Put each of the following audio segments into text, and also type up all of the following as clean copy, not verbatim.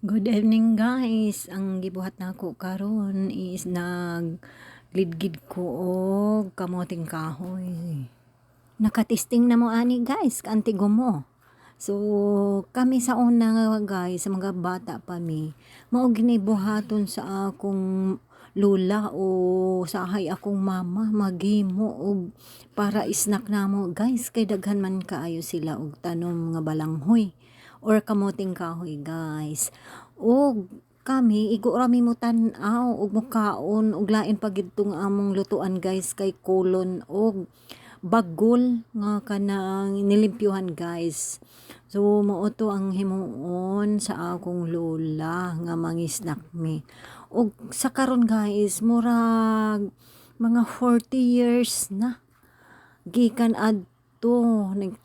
Good evening, guys. Ang gibuhat nako karon is naglidgid ko og kamoting kahoy. Nakatesting na mo ani, guys, kaantigo mo. So kami sa una nga, guys, sa mga bata pa mi, mao gini buhaton sa akong lola o sahay akong mama, maghimo og para snack namo, guys, kay daghan man kaayo sila og tanom nga balanghoy or kamoting kahoy, guys. Og kami, igo ra mi mo tan-aw ug mokaon, og lain pa gid tong among lutuan, guys, kay kolon og bagol nga kanang nilimpyuhan, guys. So mao to ang himuon sa akong lola nga mangi-snack mi. Og sa karon, guys, murag mga 40 years na gikan adto nag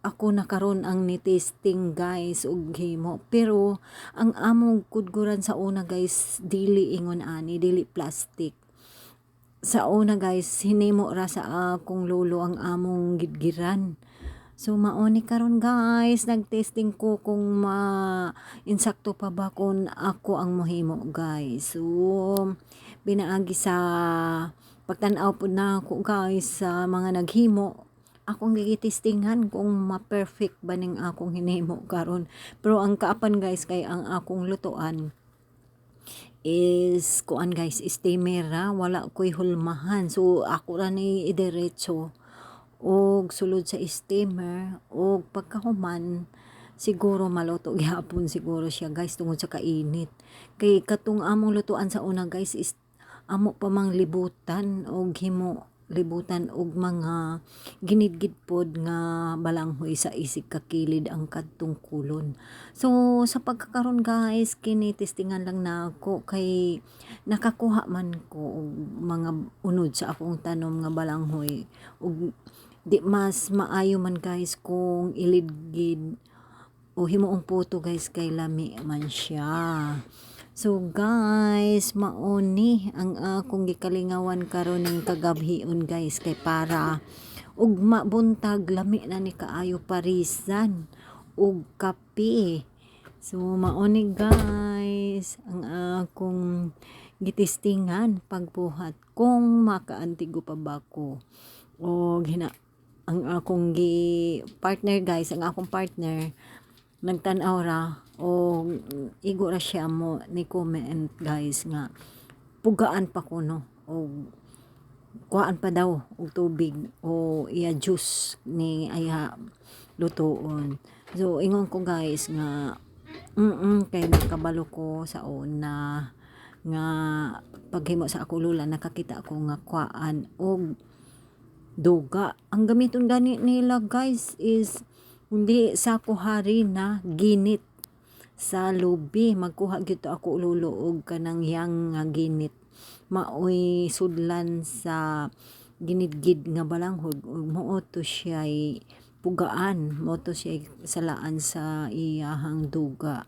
ako na karon ang ni-testing, guys, og himo. Pero ang among kudkuran sa una, guys, dili ingon ani, dili plastic. Sa una, guys, hinimo ra sa akong lolo ang among gidgiran. So mao ni karon, guys, nagtesting ko kung ma insakto pa ba kung ako ang mohimo, guys. So pinaagi sa pagtan-aw pud nako, guys, sa mga naghimo, akong gitestingan kung ma-perfect ba ning akong hinimo karon. Pero ang kaapan, guys, kay ang akong lutuan is kuan, guys, steamer ra, wala ko'y hulmahan. So ako ra ni idiretso og sulod sa steamer, og pagkahuman siguro maluto gihapon siguro siya, guys, tungod sa kainit. Kay katong among lutuan sa una, guys, is amo pa mang libutan og himo, libutan og mga ginidgid pod nga balanghoy sa isig ka kilid ang kadtong kulon. So sa pagkakaron, guys, kini testingan lang nako kay nakakuha man ko og mga unod sa akong tanom nga balanghoy, ug di mas maayo man, guys, kung ilidgid o himuong puto, guys, kay lami man siya. So guys, mao ni ang akong gikalingawan karon ning kagabhion, guys, kay para ugma buntag lami na ni kaayo parisan og kape. So mao ni, guys, ang akong gitestingan pagbuhat kung makaantigo pa ba ko. Og hina ang akong gi partner, guys, ang akong partner nagtan-aw ra o igo ra siya mo ni comment, guys, nga pugaan pa kuno og kuhaan pa daw og tubig o iya juice ni ayha lutuon. So ingon ko, guys, nga kay nakabalo ko sa una nga paghimo sa ako lola, nakakita ko nga kuhaan og duga. Ang gamiton gani nila, guys, is hindi sako harina, ginit sa lubi. Magkuha gyud to ako lolo og kanang yang nga ginit, maoy sudlan sa ginidgid nga balanghoy, ug mao to siya pugaan, mao to siya salaan sa iyahang duga.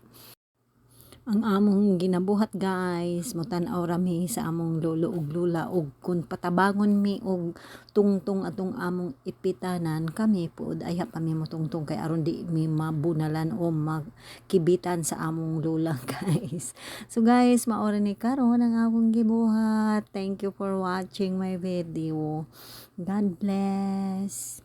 Ang among ginabuhat, guys, motan-aw ra mi sa among lolo ug lola, ug kung patabangon mi og tungtong atong among ipitanan, kami pod ayha pa mi motungtong kay aron di mi mabunalan o makibitan sa among lola, guys. So guys, mao ra ni karon ang akong gibuhat. Thank you for watching my video. God bless.